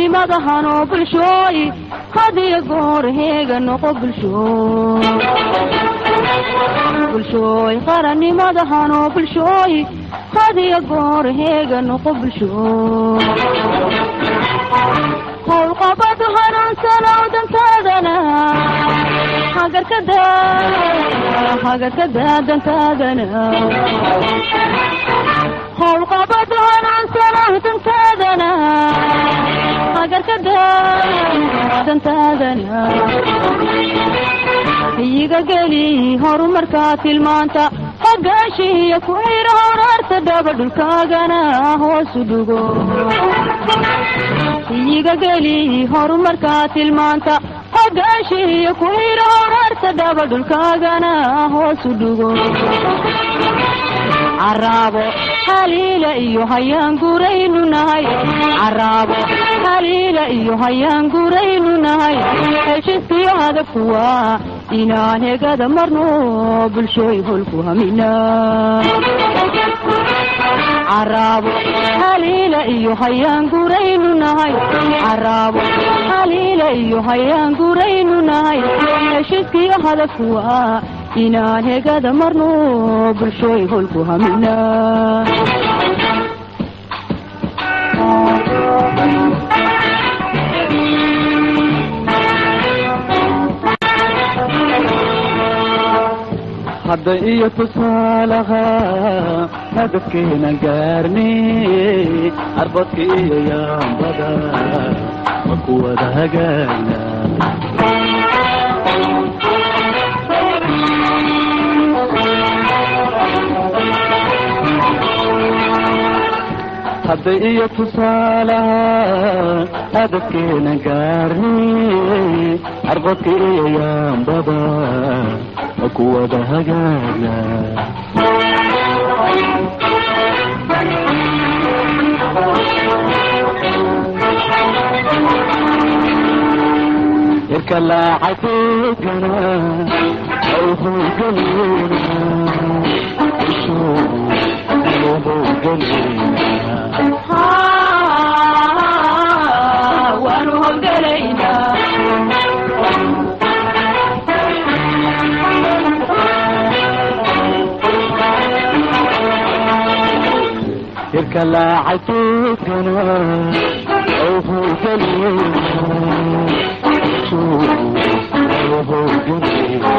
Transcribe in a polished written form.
Qarannimada hanoo bulshooy, hadiyo goor heega noqo bulshooy. Bulshooy, qarannimada hanoo bulshooy, hadiyo goor heega noqo bulshooy. Howlqabadu hanuunsanow dantaadana hagarkada, hagarkada dantaadana. Howlqabadu hanuunsanow dantaadana hagarkada dantaadana. Iyiga geli horumarka tilmaanta, hogaashiiyo ku xiro howraarta dhaba, dhulkaagana hoosu dhugo. Iyiga geli horumarka tilmaanta, hogaashiiyo ku xiro howraarta dhaba, dhulkaagana hoosu dhugo. Caraabo haliila iyo hayaan guraynu nahay, caraabo haliila iyo hayaan guraynu nahay. Heshiiskiyo hadafku waa inaan hegada marno, bulshooy holku hamina. Caraabo haliila iyo hayaan guraynu nahay, caraabo haliila iyo hayaan guraynu nahay. Heshiiskiyo hadafku waa inaan hegada marno, bulshooy holku hamina. Hadda iyo tusaalaha hadafkeena gaarni, arbadka iyo yaambada ma ku wada hagaagna. Hadda iyo tusaalaha hadafkeena gaarni, arbadka iyo yaambada ma ku wada hagaagna. Irka laacay toogana au howlgalayna, u howlgalayna. Waanu howlgalaynaa. Irka laacay toogana au howlgalayna, u howlgalayna.